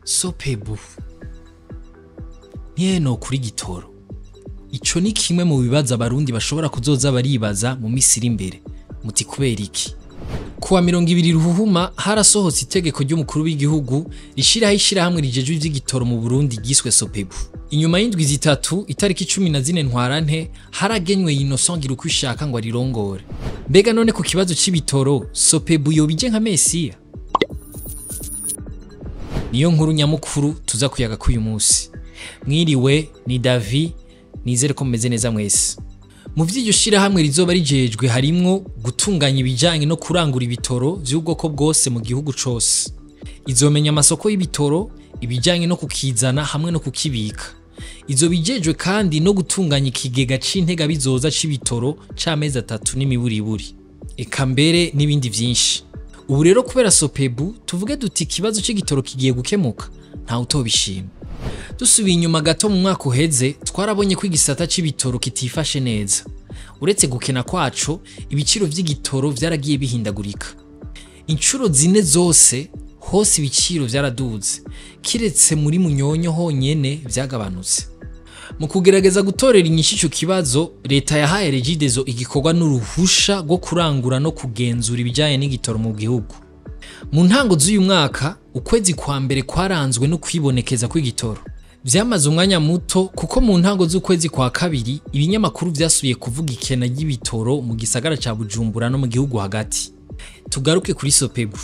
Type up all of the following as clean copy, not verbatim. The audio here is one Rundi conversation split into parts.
Sopebu ntiyeno kuri gitoro. Ico ni kimwe mu bibazo abarundi bashobora kuzoza baribaza mu misi iri imbere. Muti kubera iki? Kuwa 20 Ruhuhuma harasohotse itegeko ry'umukuru w'igihugu rishiraho ishirahamwe rijejwe ivy'igitoro mu Burundi ryiswe Sopebu. Inyuma y'indwi zitatu itariki 14 Ntwarante haragenywe Innocent Girukwishaka ngo arirongore. Mbega none ku kibazo c'ibitoro Sopebu yobije nka Mesiya? Niyo nkuru nyamukuru tuza kuyaga kuyu munsi. Mwiriwe ni Davi, nizere ko mumeze neza mwese. Mu vy'iryo shirahamwe rizoba rijejwe harimwo gutunganya ibijanye no kurangura ibitoro vy'ubwoko bwose mu gihugu cose. Izomenya amasoko y'ibitoro, ibijanye no kukizana hamwe no kukibika. Izo bijejwe kandi no gutunganya ikigega c'intega bizoza c'ibitoro c'amezi 3 n'imiburiburi. Eka mbere n'ibindi vyinshi. Ubu rero kubera Sopebu tuvuge duti ikibazo c'igitoro kigiye gukemuka, nta utobishima. Dusubiye inyuma gato mu mwaka uheze twarabonye ko igisata c'ibitoro kitifashe neza. Uretse gukena kwaco, ibiciro vy'igitoro vyaragiye bihindagurika. Incuro zine zose hose ibiciro vyaraduze, kiretse muri Munyonyo honyene vyagabanutse. Mu kugerageza gutorera inyishu ico kibazo, leta yahaye Regideso igikorwa n'uruhusha rwo kurangura no kugenzura ibijanye n'igitoro mu gihugu. Mu ntango z'uyu mwaka, ukwezi kwa mbere kwaranzwe no kwibonekeza kw'igitoro. Vyamaze umwanya muto kuko mu ntango z'ukwezi kwa kabiri ibinyamakuru vyasubiye kuvuga ikena ry'ibitoro mu gisagara ca Bujumbura no mu gihugu hagati. Tugaruke kuri Sopebu.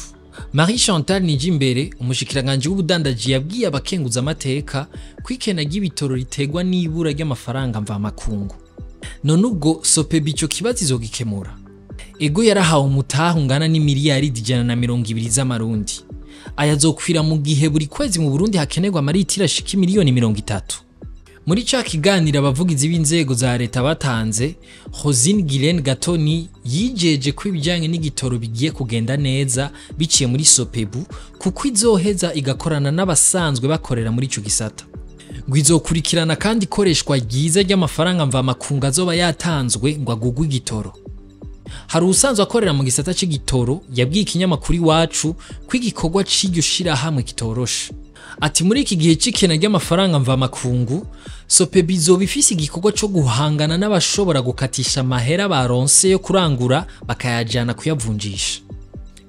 Marie Chantal Nijimbere, umushikiranganje w'ubudandaji, yabwiye abakenguza amateka ko ikena ry'ibitoro riterwa n'ibura ry'amafaranga mvamakungu. None ubwo Sopebu ico kibazo izogikemura? Ego yarahawe umutahe ungana n'imiliyaridi 120 z'amarundi. Aya azokwira mu gihe buri kwezi mu Burundi hakenerwa amaritiro ashika miliyoni 30. Muri ca kiganiro abavugizi b'inzego za leta batanze, Rosine Guilaine Gatoni yijeje ko ibijanye n'igitoro bigiye kugenda neza biciye muri Sopebu, kuko izoheza igakorana n'abasanzwe bakorera muri ico gisata. Ngo izokurikirana kandi ikoreshwa ryiza ry'amafaranga mvamakungu azoba yatanzwe ngo agugwe igitoro. Hari usanzwe akorera mu gisata c'igitoro yabwiye ikinyamakuru Iwacu ko igikorwa c'iryo shirahamwe kitoroshe. Ati muri iki gihe c'ikena ry'amafaranga mvamakungu, Sopebu izoba ifise igikorwa co guhangana n'abashobora gukatisha amahera baronse yo kurangura bakayajana kuyavunjisha.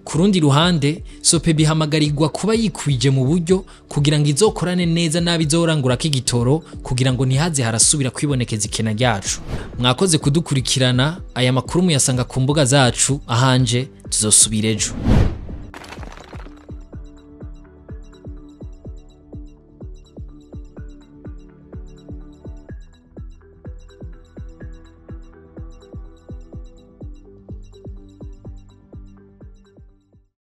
Ku rundi ruhande, Sopebu ihamagarirwa kuba yikwije mu buryo kugira ngo izokorane neza n'abizorangurako igitoro kugira ngo ntihaze harasubira kwibonekeza ikena ryacu. Mwakoze kudukurikirana, aya makuru muyasanga ku mbuga zacu, ahanje tuzosubira ejo.